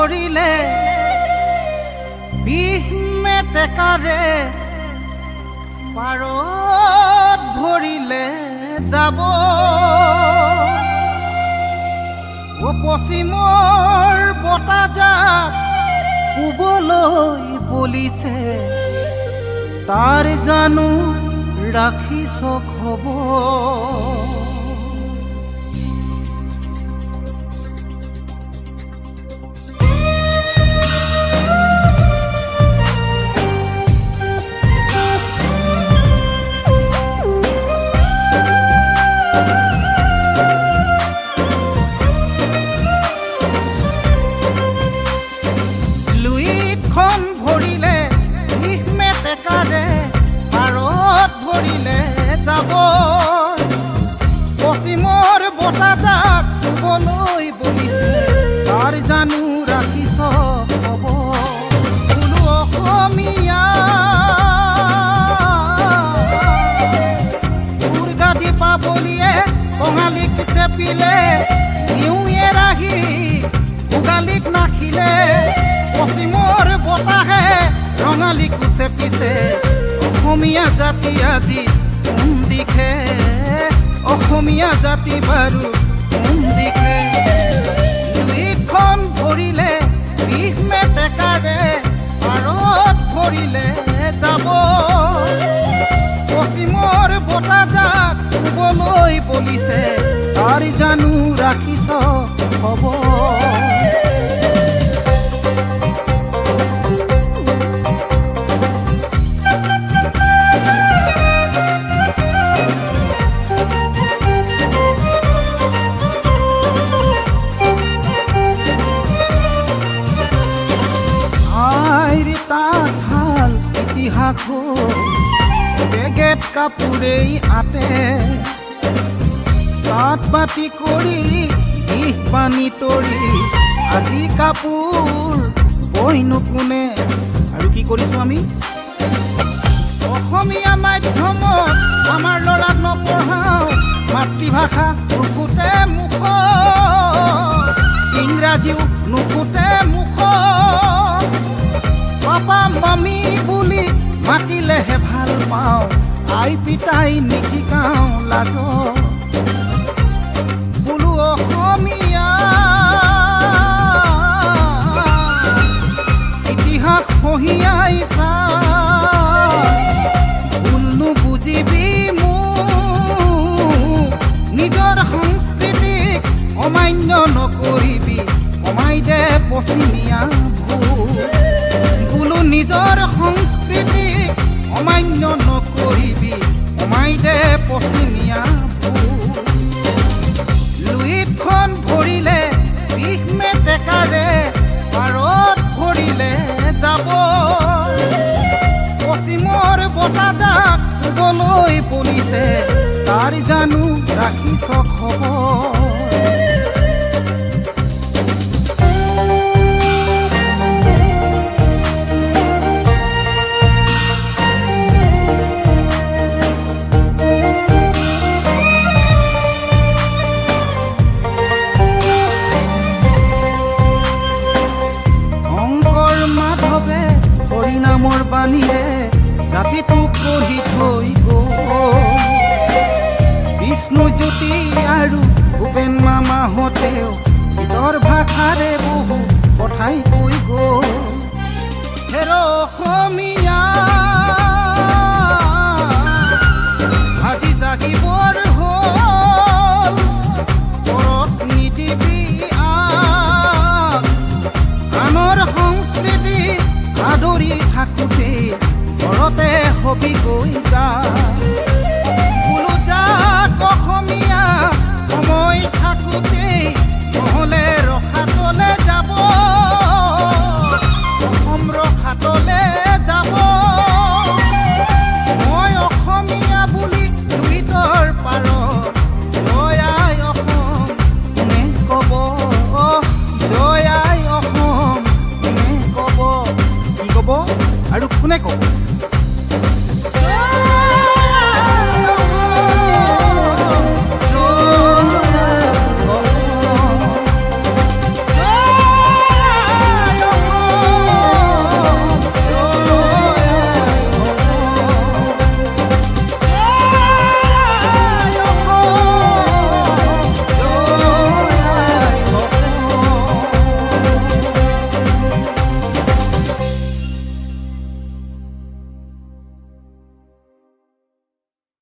ভৰিলে বিষ মেটেকাৰে পাৰত ভৰিলে যাব। অ পশ্চিমৰ বতাহজাক পূবলৈ বলিছে, তাৰ জানো ৰাখিছ খবৰ? লুইতখন ভৰিলে বিষ মেটেকাৰে পাৰত ভৰিলে যাব। পশ্চিমৰ বতাহজাক পূবলৈ বলিছে, তাৰ জানো ৰাখিছ খবৰ? বোলো অসমীয়া, দুৰ্গা দীপাৱলীয়ে কঙালীক চেপিলে, নিউ ইয়েৰ আহি ভোগালীক নাখিলে। পশ্চিমৰ বতাহে ৰঙালীকো চেপিছে, অসমীয়া জাতি আজি কোন দিশে? অসমীয়া জাতি বাৰু কোন দিশে? লুইতখন ভৰিলে বিষ মেটেকাৰে পাৰত ভৰিলে যাব। পশ্চিমৰ বতাহজাক পূবলৈ বলিছে, তাৰ জানো ৰাখিছ খবৰ? আইৰ তাঁতশাল ইতিহাস বেগেত কাপোৰেই আতে, তাঁত বাতি কৰি বিষ পানী তৰি আজি কাপোৰ বইনো কোনে? আৰু কি কৰিছোঁ আমি? অসমীয়া মাধ্যমত আমাৰ ল'ৰাক নপঢ়াওঁ, মাতৃভাষা নুফুটে মুখ, ইংৰাজীও নুফুটে মুখ। পাপা মামী বুলি মাতিলেহে ভাল পাওঁ, আই পিতাই নিশিকাওঁ লাজ। বোলো অসমীয়া, ইতিহাস ফঁহিয়াই চা, ভুল নুবুজিবি মোক। নিজৰ সংস্কৃতিক অমান্য নকৰিবি, কমাই দে পশ্চিমীয়া ভোক। বোলো নিজৰ সংস্কৃতিক অমান্য নকৰিবি, কমাই দে পশ্চিমীয়া ভোক। লুইতখন ভৰিলে বিষ মেটেকাৰে পাৰত ভৰিলে যাব। পশ্চিমৰ বতাহজাক পূবলৈ বলিছে, তাৰ জানো ৰাখিছ খবৰ? শংকৰ মাধৱে হৰিনামৰ বাণীৰে জাতিটোক গঢ়ি থৈ গ'ল। বিষ্ণু জ্যোতি আৰু ভূপেন মামাহঁতেও গীতৰ ভাষাৰে বহু কথাই কৈ গ'ল। হেৰ অসমীয়া, আজি জাগিবৰ হ'ল, পৰক নিদিবি আগ। আনৰ সংস্কৃতি আদৰি থাকোঁতে ঘৰতে হবি গৈ গা। বোলো যাক অসমীয়া, সময় থাকোঁতেই, নহ'লে ৰসাতলে যাব, অসম ৰসাতলে যাব। মই অসমীয়া বুলি লুইতৰ পাৰত জয় আই অসম কোনে ক'ব? জয় আই অসম কোনে ক'ব? কি ক'ব আৰু কোনে ক'ব?